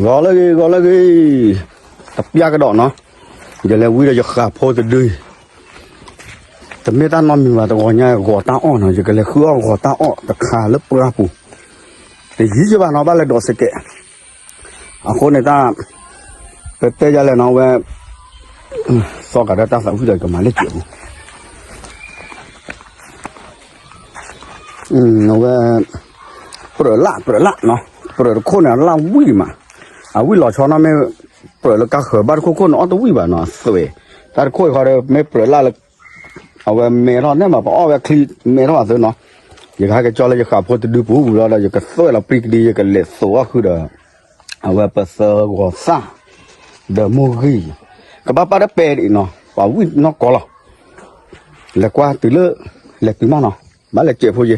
ဂီၤလၢဂ့ၤ ဂီၤလၢဂ့ၤ, တပျၢ်ကဒီးနီၤ, ယလဲၤဝံဒီးယဃာ်ဖိတဒု, တမ့ၢ်တၢ်နီတမံၤဘၣ် တဂီၤညါဂီၤတၢ်အီၣ်နီၤ, ယကလဲၤဃုအီၣ်ဂီၤတၢ်အီၣ်တခါလၢပှၢ်ပူၤ, တယံာ်ယဘၣ်နီၤ ဘၣ်လဲၤဒိးစကဲး, အဃိန့ၣ်တၢ်, ပတဲယလဲၣ်နီၤဝဲ, စီၤကးဒၢတၢ်သးဝံၣ်ဒီးကမၤလၢစဲးပူၤ အဝဲ, ပြၢးလၣ် ပြၢးလၣ်နီၤ, ပြၢးတခိၣ်န့ၣ် အလၣ်ဝံၣ်မး, အဝံၣ်လီၤဆီနီၤ မ့ၢ်ပြၢးလၢကါဃၢၤဘၣ်တခိၣ်ခိၣ်န့ၣ် အီၣ်တဝံၣ်ဘၣ်နီၤ အသွဲၣ်, တၢ်တခိၣ်အံၤဃီဒီး မ့ၢ်ပြၢးလၣ်လၢ, အဝဲမဲထီၣ်န့ၣ်မး ပအီၣ်ဝဲချံမဲထီၣ်အသုနီၤ, ယကဟဲက့ၤကၠီလၢယဃာ်ဖိတဒုပူၤပူၤလီၤဒီး ယကသွဲၣ်လီၤပြံကဒံ ယကလဲၤသိးအီၣ်ဃုာ်ဒီး အဝဲပသၢဂီၤသၣ်, ဒီးမိၢ်ဂံၢ်, ကဘၣ်ပာ်တပဲဒံးနီၤ ပှၤဝံၣ်နီၢ်ကီၢ်လီၤ, လဲၤကွၢ်တုၤလၢ, လဲၤတုၤမးနီၤ, ဘၣ်လဲၤစဲးဖိယဲ,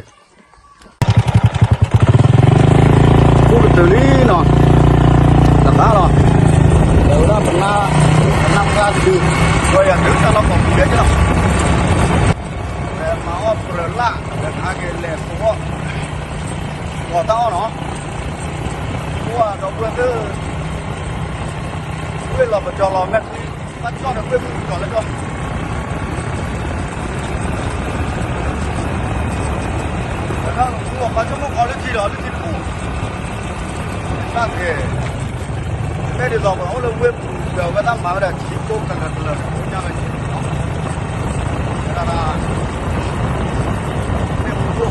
အိၣ်ကတၢၢ်လံနီၤ, တဘၣ်လီၤ, လဲၤဝဲဒၣ်ပနၢ်, ပနၢ်ပှၢ်တဒု, ပှၤယၤတုၤတၢ်လီၢ်ကီၢ်ပူၤလဲၣ်ကလီၤ, လဲၤမၤအီၣ်ပြၢးလၣ် လဲၤဟးက့ၤလဲၤသိးအီၣ် ဂီၤတၢ်အီၣ်နီၤ, အိၣ်ဒီပုၢ်ဝဲၢ်သ့ၣ်, ဝ့ၢ်လီၤပကီၤလီၤမဲာ်ချံ, ဘၣ်ကီၤဒီးဝ့ၢ်မုၢ်ကီၤလၢကီၤ, လၢတၢ်လီၢ်ပှၤဆိကမိၣ်ကီၤလၢထံဒီးလၢထံတပူၤ, တၢ်ကဲ, မ့ၢ်ဒ်သိးပှၤအိၣ်လၢဝ့ၢ်ပူၤဒီး အဝဲဒၣ်မၤဝဲဒၣ်ထံကိးကလၢာ်ကလၢာ်န့ၣ် အိၣ်ညါဝဲထံလီၤ, ဝဲ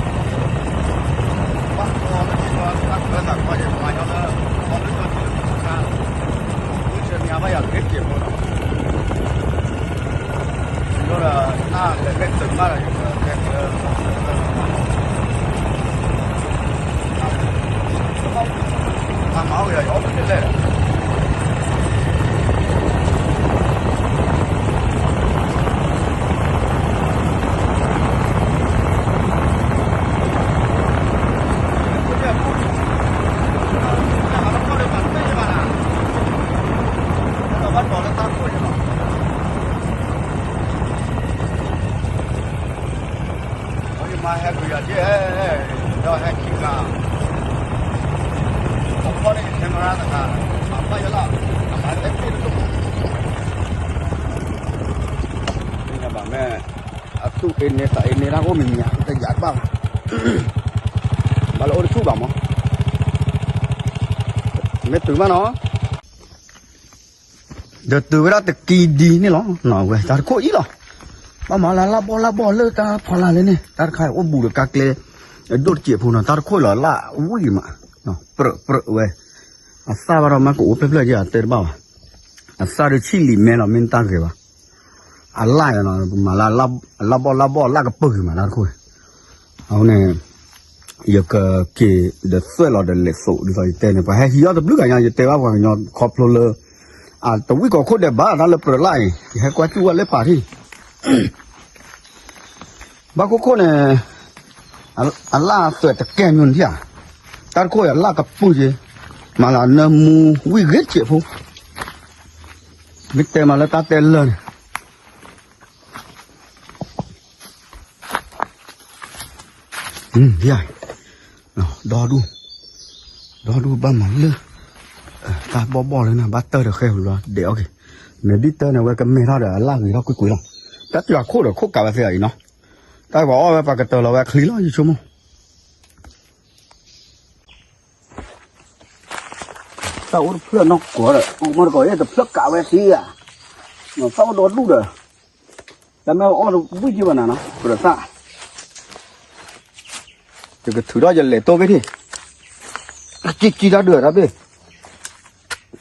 ဒၣ်, မ့ၢ်ပှၤအိၣ်ဘၣ်ဆါဒိၣ်ဒီး, ဘၣ်ကီၤလၢထံလီၤ တၢ်ကွဲးသးကီၤယဲၢ်မၤညီလၢ, ကီၤလၢကီၤထံလၢပူၤဆါ, ဝံၣ်ဆၢနံၤအါဘၣ်ယၤဂ့ၤကဲးဖိနီၤ ဒီးတၢ်လဲၤလဲၤတုၤမးဒီး ယကလဲၤကလၢ, တၢ်မၤအီၣ်ကယၤယအီၣ်မ့ၢ်လဲၣ် မၤဟဲကွံာ်ယၤက့, ဒီးဟဲခံဂၤ, အဖီန့ၣ် camera တဂၤ, မၤဘၣ်ယလီၤ, အမၤတဲတ့ၢ်တဒိၣ်, ဘၣ်မ့ၢ်, အသူၣ်အ့န့သးအ့န့တၢ်အိၣ်မံၤမံၤ တယၤတဘၣ်ဘၣ်, ဘၣ်လၢအိၣ်တဆူၣ်ဘၣ်မး, မ့ၢ်တုၤမးနီၤ ဒီးတုၤဝဲဒၣ်တကံဒံန့ၣ်လီၤ, ဝဲတၢ်တခိၣ်အံၤလီၤ, ဘၣ်မၤလၢလၢဘီၣ်လၢဘီၣ်လၢတၢ်ဖီလာ်လၢန့ၣ် တၢ်တခါအံၤအိၣ်ဘူးဒီးကါကျဲ, အဒိၣ်တစဲးဖိနီၤ တၢ်တခိၣ်အံၤလီၤလၢဝံၣ်မး, ပြၢးပြၢးဝဲ, အသၣ်ဘၣ်ဒီးမ့ၢ်ကအိၣ်ဖျၢၣ်ဖျၢၣ်က့ၤအတဲတဘၣ်ဘၣ်, အသၣ်ဒုးဆံၣ်လံာ်မဲလီၤ မ့ၢ်တၢ်ဂ့ၤဘၣ်, အလၣ်ယၤနီၤ ပမၤလၢ, အလၢဘီၣ်လၢဘီၣ်လၢကပၢၢ်ဂ့ၤမးတၢ်တခိၣ်, အဃိန့ၣ် ယကက့ၤဒီးသွဲၣ်လီၤဒီးလဲၤသိးဒ်သိးယတဲန့ၣ် ပှၤဟဲဟံးအီၣ်တဘျုးဂၤညါ ယတဲဘၣ်ပှၤကညီခီဖျိလၢ, အတဝံၣ်ကီၤခိၣ်ဒဲးဘၣ်တၢ်လၢပြၢးလၣ်အံၤ ယဟဲကွၢ်စူၣ်ဝဲလၢပာ်ထံၣ်, ဘၣ်ခိၣ်ခိၣ်န့ၣ်, အလၣ်သွဲၣ်တကဲမံၤနထံၣ်ဧါ, တၢ်တခိၣ်အံၤအလၣ်ကပၢၢ်က့ၤ, မၤလၢနၢမူဝံၣ်ဂ့ၤတစဲးဖိ, မ့ၢ်တဲမးလၢတၢ်တဲလၢာ်န့ၣ် ယၤ, ဒီဒူၣ်, ဒီဒူၣ်ဘၣ်မၤလၢ, တၢ်ဘီၣ်ဘီၣ်လၢနၤ ဘၣ်တၢၢ်ဒီးဃဲဝံၤလီၤ ဒဲးအီၣ်က့ၤ, နဒ်တၢၢ်န့ၣ် အဝဲကမဲထီၣ်ဒီးအလၣ်ဂ့ၤထီၣ်ကွ့ၢ်ကွ့ၢ်လီၤ, တၢ်တုၤအခိၣ်ဒီးခိၣ်ကးဝဲသ့ၣ်အံၤနီၤ, တၢ်ပှၤအီၣ်ဝဲပှၤကတၢၢ်လီၤဝဲအချံလီၤ ယဆိကမိၣ် တၢ်အိၣ်တဖျၢၣ်နီၢ်ကီၢ်ဒီး အိၣ်မီၢ်တကီၢ်အံၤတဖျၢၣ်ကးဝဲသ့ဧါ, သၣ်အိၣ်ဒီဒူၣ်ဒီး, တၢ်မ့ၢ်အိၣ်တဝံၣ်က့ၤဘၣ်နၤနီၤ ပြၢးသၣ်, ယကထုးထီၣ်ယလဲၤတိၢ်ဘ့ၣ်ထံၣ်, ကံကံတၢ်ဒုးတၢ်ဘ့ၣ်,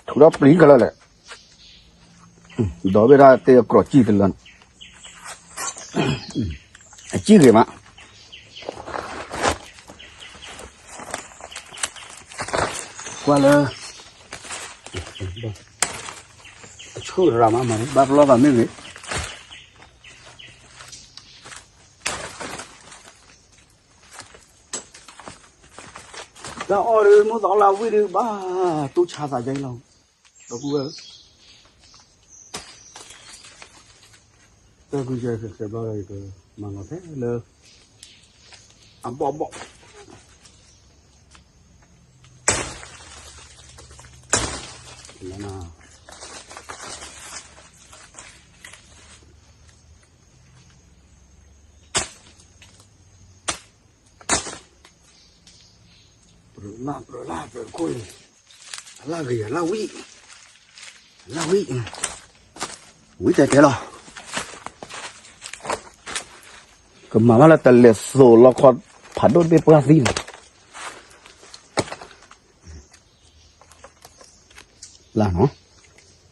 ထုးထီၣ်ပျံၤခဲလၢာ်လဲၣ်, ဒီးဘ့ၣ်ဒၣ်တဲအကြိးကံတလၢ, အကံဂ့ၤမး ကွၢ်လၢ, အဆူၣ်ရၤမးမး ဘၣ်ပလီၢ်သးမ့ၢ်ဂ့ၤ, တၢ်အီၣ်ဒုး မိၢ်သးအီၣ်လၢအဝံၣ်ဒုး ဘၣ်တူၢ်ဆါသးယဲလီၤ, ဒီပုၢ်ဝဲၢ်ဧၢ, တၢ်ကွံယဲၢ်ဘျီဒီး ယကမၤလီၤဖဲလၢ အဘီၣ်ဘီၣ်, မၤပြၢလၢ်ပြၢခိၣ်အံၤ, အလၢ်ဂ့ၤ အလၢ်ဝံၣ်, အလၢ်ဝံၣ်, ဝံၣ်တဲတဲလီၤ. ကမၤဘၣ်လၢတလဲၤသိးလီခီ ဖးဒိၣ်တဘ့ၣ်ပှၢ်သံန့ၣ် လၢ်နီၤ,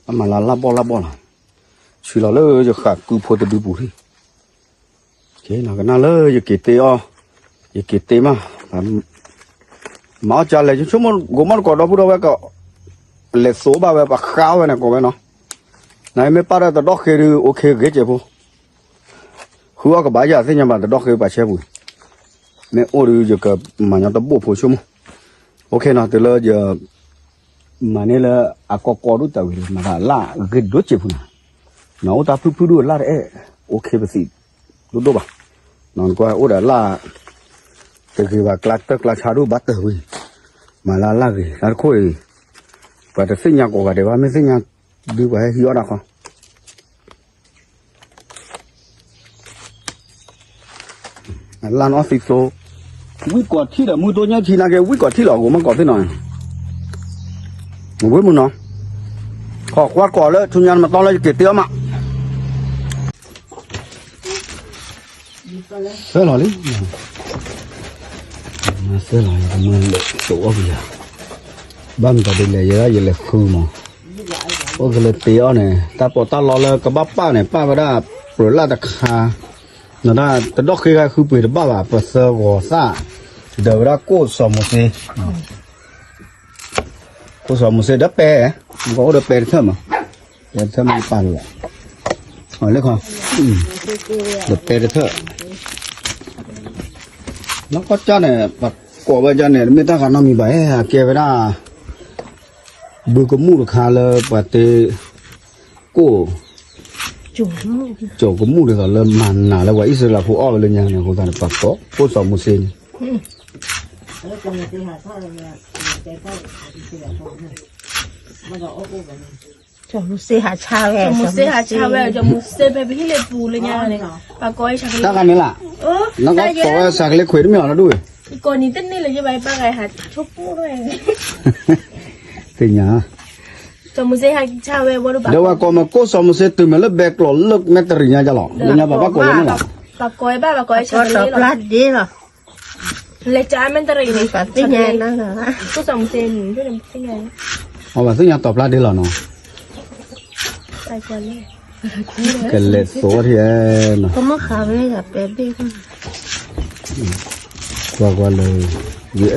အမၤလၢလၢ်ဘီၣ်လၢ်ဘီၣ်လီၤ, ဆံးလီၤလၢယဃာ်ကုဖိတဒုပူၤလံ. ကနၣ်လၢယက့ၤတ့အီၣ်, ယက့ၤတ့မး, မၤအီၣ်ကၢလဲၤ ဆိကမိၣ် ကိးမီၣ်တကိးဒီပုၢ်ဒီဝဲၢ်က လဲၤသိးဘၣ်ဝဲ ပှၤဃါဝဲန့ၣ်ကိးဝဲနီၤ, နမ့ၢ်ပာ်ဒီးတဒီၣ်ဃ့ဒီး အိၣ်ခ့ဂ့ၤစဲးဖိ, ဃုအီၣ်ကဘၣ်ယၤသ့ၣ်ညါဘၣ် တဒီၣ်ဃ့ပှၤဆဲပူၤ, မ့ၢ်အိၣ်ဒီးယကမၤညီတဘိၣ်ဖိဆိကမိၣ်, အိၣ်ခ့နီၤ တုၤလၢယ မၤန့ၢ်လၢအကီကီဒိၣ်တၢ်ဝံၤ မၤသးလၢအဂ့ၤဒိၣ်စဲးဖိနၤ, နအိၣ်တၢ်ဖုၣ်ဖုၣ်ဒိၣ်လၢ်တအဲၣ် အိၣ်ခ့ပသံးဒိၣ်ဒိၣ်ဘၣ်, နကွၢ်အိၣ်ဒီးလၢ် တဂ့ၤဘၣ်ကျါတၢ်ကျါဆါဒိၣ်ဘၣ်တၢ်ဝံၤ, မၤလၢအလၢ်ဂ့ၤ တၢ်တခိၣ်အံၤ, ပှၤတသ့ၣ်ညါကိးဂၤဒဲးဘၣ် မ့ၢ်သ့ၣ်ညါဒုးပှၤဟဲဟံးအီၣ်တၢ်ခီ အလၢ်နီၣ်သံသိ, ဝံၣ်ကီၢ်ထံၣ်ဒီး မုၢ်တိၢ်ညါထံနာ်က့ ဝံၣ်ကီၢ်ထံၣ်လီၤ အဂိၤမ့ၢ်ကီၢ်သ့ၣ်နီၤ, ဝံၣ်မုၢ်နီၤ, ခီကွၢ်ကီၢ်လၢထူညါနမၤတီလၢယက့ၤတ့အီၣ်မး သၢလီၤလံ, မၤသၢလီၤ ယကမၤလဲၤသိးအီၣ်ကယၤ, ဘၣ်မတၤဒ်လဲၣ် ယဲဒၣ်ယလဲၤဃုမး, အိၣ်ကလဲၤတ့အီၣ်န့ၣ် တၢ်ပီးတၢ်လီလၢကဘၣ်ပာ်န့ၣ် ပာ်ဝဲဒၣ်ပြၢလၢ်တခါ, နဒၣ်တဒီၣ်ဃ့ဂၤဃုပှ့ၤတဘၣ်ဘၣ် ပသၢဂီၤသၣ်, ဒီးဝဲဒၣ်ကိၣ်စီၤမိၤၡ့ ကိၣ်စီၤမိၤၡ့ဒီးပဲ, မ့ၢ်ကအိၣ်ဒီးပဲတထၢၣ်မး, ပဲတထၢၣ်မ့ၢ်ပာ်လီၤ, လၢခီ, ဒီးပဲတထၢၣ်, နီၢ်ကီၢ်ကၢ်န့ၣ် ပှၤကိးဝဲကၢ်န့ၣ် တမ့ၢ်တၢ်ဃးနီတမံၤဘၣ်, အကဲဝဲဒၣ် ဘုကမူၣ်တခါလၢပှၤတ့ ကိၣ် ကၠိကမူၣ်ဒ်သိးလၢမၤနၤလၢပှၤအံၣ်စရ့လးဖိအီၣ်ဝဲလၢညါန့ၣ် အဃိသတးန့ၣ် ပှၤကိး ကိၣ်စီၤမိၤၡ့န့ၣ်, စီၤမိၤၡ့ဟးဆါဝဲ, စီၤမိၤၡ့ဟးဆါဝဲ, စီၤမိၤၡ့ဖဲပဟံၣ်လ့ပူၤလၢညါန့ၣ်, ပှၤကိးအံၣ်စရ့လး, တၢ်ဂၤန့ၣ်လၢ်, နကကိးဝဲစးကလ့ခွံးတမ့ၢ်အီၤလၢဒူၣ်, ကိးနံၤတန့ၢ်လၢယဘၣ်ပၢ်ဂၤ ဟးဆိကမိၣ်ဝဲ သ့ၣ်ညါ စီၤမိၤၡ့ဟးဆါဝဲဝဲဒၣ်ဘၣ်, ဒီးဝဲကိးမ့ၢ်ကိၣ်စီၤမိၤၡ့တုၤမ့ၢ်လၢဘဲကျိးလၢမဲာ်တရံးညါကလီၤ လၢညါဘၣ်ဘၣ်ကိးဝဲန့ၣ်လီၤ, ပှၤကိးဝဲဘၣ် ပှၤကိးဝဲ စီၤမိၤၡ့လီၤ, လဲၤကၢမဲာ်တရံးန့ၣ်, ကိၣ်စီၤမိၤၡ့န့ၣ်, အဝဲသ့ၣ်ညါတီၤဖျါဒ့လီၤနီၤ, ကလဲၤသိးထံၣ်နီၤ, ကွၢ်ကွၢ်လၢ ယ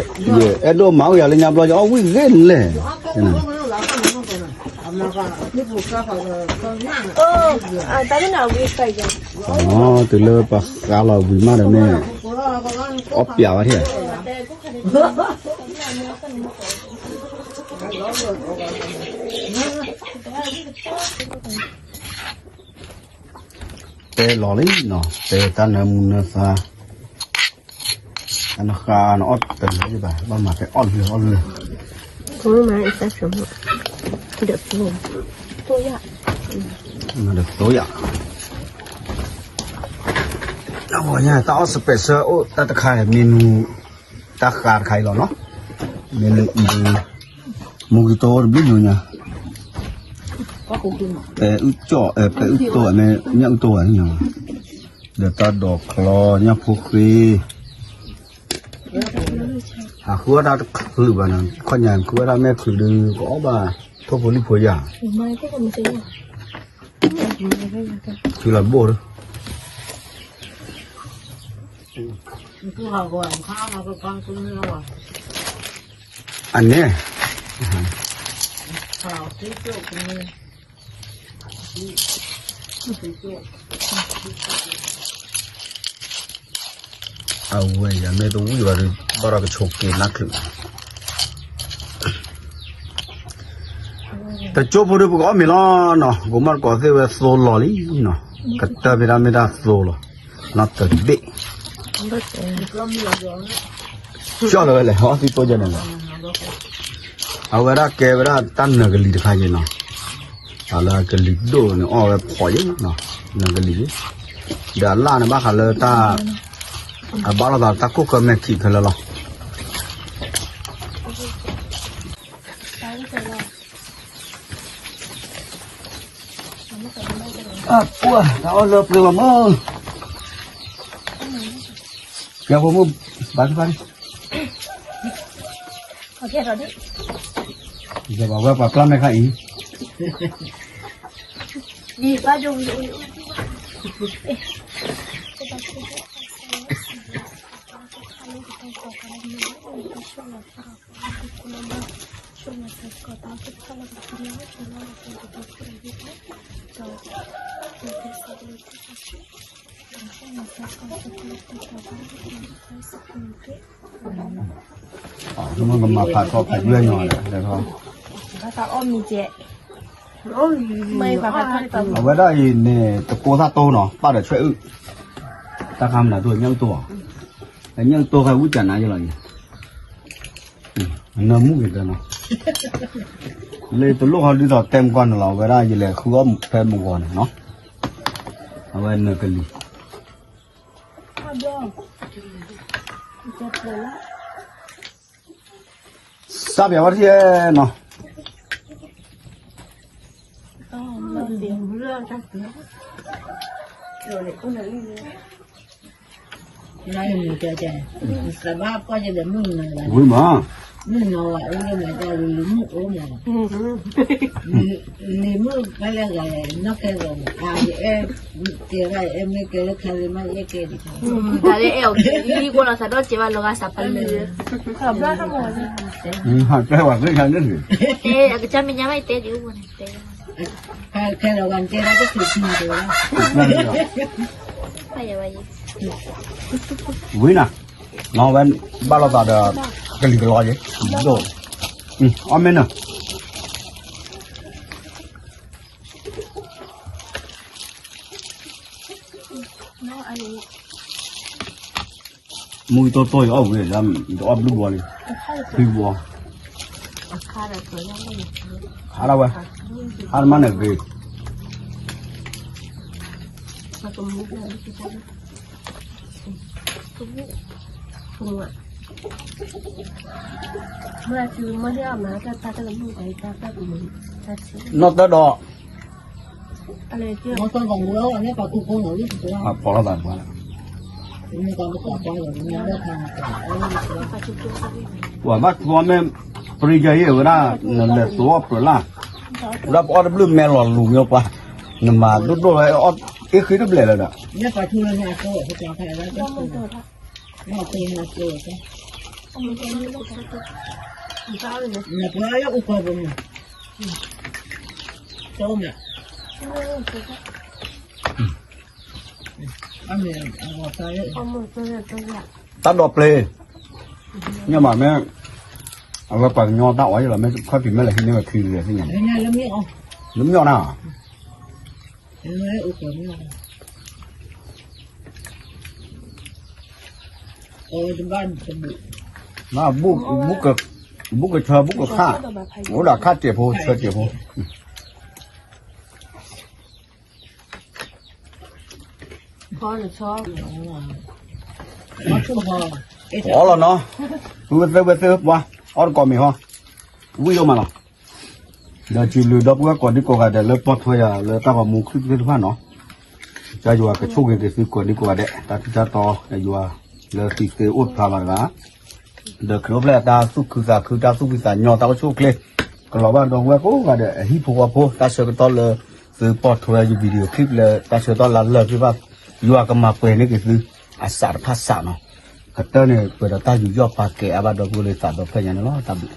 အဲၣ်ဒိးမၤအိၣ်ယၤလၢညါဘျီ ယအီၣ်ဝံၣ်ဂ့ၤလဲၣ်, တုၤလၢပှၤဃါလီၤဝံၤမးဒီးန့ၣ်, အီၣ်ပျးဝဲထံၣ် တဲလီၤလံနီၤ, တဲတၢ်နၢမူနၢသါ, တၢ်နဃါနအီၣ်တလၢဘၣ်, ဘၣ်မၤဖဲအီၣ်လၢအီၣ်လၢ, မၤဒီးသိယၤ, တၢ်အီၣ် special အိၣ်တၢ်တခါ menu တၢ်ဃါတခါအံၤလီၤနီၤ, menu အံၤ မူကတိတဘျုးညါ, ပဲအုၣ်ကၠီၣ် ပဲအုၣ်တိၢ် မ့ၢ်ညၣ်အုၣ်တိၢ်ဘၣ်န့ၣ်, ဒီးတၢ်ဒိးချီ ညၣ်ဖိဃ့, ဟးဃုအီၣ်တၢ်တချုးဘၣ်နီၤ, ခီညါဃုဝဲဒၣ်မဲာ်ချုးဒီး ကအီၣ်ဘၣ်ထိၣ်ဖိလံၣ်ဖိယၤ, ချုးလီၤဘိၣ်ဒီး အန့ၣ် အဝဲယၤမ့ၢ်တဝံၣ်ဘၣ်ဒီး ဘၣ်ဒီးကဆိးက့ၤနၢ်ချုး, တကၠိဖိဒီးပကအီၣ်မ့ၤလီၤနီၤ, ကိးမီၣ်တကိးသ့ၣ်ဝဲသိလီၤလံနီၤ, ကတၢၢ်မ့ၢ်ဒၣ်မ့ၢ်ဒၣ်သိလီၤ, နီၢ်တဘ့ၣ် ကၠီၣ်လၢၤဝဲလဲၣ် ဟီၣ်သံသိယဲၢ်န့ၣ်လီၤ, အဝဲဒၣ်ကဲဝဲဒၣ်တၢ်နၢၤကလံၤတခါယဲၢ်နီၤ, အလၢကလံၤဒိၣ်န့ၣ် အီၣ်ဝဲဖီးယဲၢ်နီၤ, နၢၤကလံၤယဲၢ်, ဒီးအလၣ်န့ၣ်ဘၣ်ဃးလၢတၢ် အဘၣ်လိာ်သးတၢ်ကိၢ်ကၢမဲာ်ခံခဲလၢာ်လီၤ. အပှၢ် တၢ်အီၣ်လၢပျၢၤလီၤမၢ်, ကဲဖိမုၣ်, ဘၣ်ကဘၣ်, ယဘၣ်ဝဲပှၤပျၢ်မဲာ်ခါအံၤ, န့ၣ်ဘၣ်ဒိ မ့ၢ်ကမၤဖးထီဖးယွဲၢ်ညီဒီး, အဝဲဒၣ်အံၤန့ၣ် တကိးသၣ်တိၢ်နီၤ ပၣ်ဒီးဆွဲအုၣ်, တၢ်ခါမနုၤဒိၣ်ညၣ်အုၣ်တိၢ်, ညၣ်အုၣ်တိၢ်ခါဝံၣ်ကနၤယလီၤအံၤ, နၢမူက့ၤတနီၤ, လၢတလိၣ်ဟီဒ်သိးတဲမကွၢ်န့ၣ်လီၤ အဝဲဒၣ်ယလဲၤဃုအီၣ်ဖဲမုၢ်ဂီၤန့ၣ်နီၤ, အဝဲနၢကလံၤ စးပျးဝဲတယဲၢ်နီၤ, ဝံၤမး, တၢ်လၢအဲၣ်အီၤကဲလံ ကွၢ်လီၤသးဒီးကဲဘၣ်လီၤဂာ်စးပလၢာ်, ဟးတဲဝဲသ့ၣ်ခါန့ၣ်, တဲအကစၢ်မဲာ်ညါဘၣ်တဲဒ်အိၣ်န့ၣ်တဲ, ခဲလၢာ်ဂၤတဲဒၣ်တချုးခံန့ၣ်တဲဝဲဒၣ်, ဝံၤနၤ, ဝဲဘၣ်လီၤသးဒီး ကလံၤကလီယဲ, ဒိၣ်, အီၣ်မ့ၢ်နၤ မူကတိၢ်တိၢ်ယအီၣ်ဝံၤ, ယအီၣ်ဘျုးဘီလံ, ဖံဘီ, ခါဒၣ်ဝဲ, ခါတမံၤန့ၣ်ဂ့ၤ နီၢ်တၢ်ဒီး, ဖီလီၤသးပှၤ, ပှၤဘၣ်ထူအီၣ်မ့ၢ် ပရံယၤယဲၢ်ဝဲဒၣ်, နလဲၤသိးအီၣ်ပြၢၤလၢ်, ဝဲဒၣ်ပအီၣ်တဘျုးမဲလီၤလူၤမ့ၢ်ပှၤ, နမၤဒိၣ်ဒိၣ်ဝဲအီၣ်အ့ၣ်ဃ့တဘျဲၣ်လၢၤဒီး တၢ်ဒိးပျ့ၤ, ညၣ်မးမ့ၢ်, အဝဲပှၤကညီတၢ်အီၣ်ယလီၤ မ့ၢ်ခီၣ်ထံးမ့ၢ်လဲၤဟံးန့ၢ်ဝဲခံဂၤသ့ၣ်ညါန့ၣ်, လၢမ့ၢ်အီၣ်, ဘူးကဆၢဘူးကခၣ်, အိၣ်ဒီးခၣ်စဲးဖိဆၢစဲးဖိ အီၣ်လီၤနီၤ, ဝဲသ့ဝဲသ့ပှၤ, အီၣ်တကိးမ့ၤဟီ, ဝံၣ်ယိၣ်မးလီၤ, ဒီးစံးဘျုးဒီပုၢ်ဝဲၢ်ကိးဒံကိးဂၤဒဲးလၢပိာ်ထွဲယၤလၢတၢ်ဂီၤမူခုၣ်သ့ၣ်တဖၣ်နီၤ, ကစၢ်ယွၤကဆိၣ်ဂ့ၤက့ၤသုကိးဒံကိးဂၤဒဲး တၢ်ထံၣ်တၢ်တီယွၤလၢသုသ့အိၣ်တဖျါဘၣ်တဂၤ ဒီးခရံာ်အိၣ်ဖျဲၣ်တၢ်သူၣ်ခုသးခု တၢ်သူၣ်ဖှံသးညီ တၢ်အိၣ်ဆူၣ်အိၣ်ချ့ ကလီၤဘၣ်ဒီပုၢ်ဝဲၢ်ကိးဂၤဒဲး အဟံၣ်ဖိဃီဖိ တၢ်ဆၢကတီၢ်လၢသုပိာ်ထွဲယ video clip လၢတၢ်ဆၢကတီၢ်လၢလၢာ်သ့ၣ်တဖၣ် ယွၤကမၤပှဲၤန့ၢ်က့ၤသု အစးတဖၣ်စးနီၤ ကတၢၢ်န့ၣ် ပှဲၤဒီးတၢ်ယူးယီၣ်ပာ်ကဲအါဘၣ်ဒီပုၢ်ဝဲၢ်လၢသးဒီဖျၢၣ်ညါန့ၣ်လီၤ တၢ်ဘျုး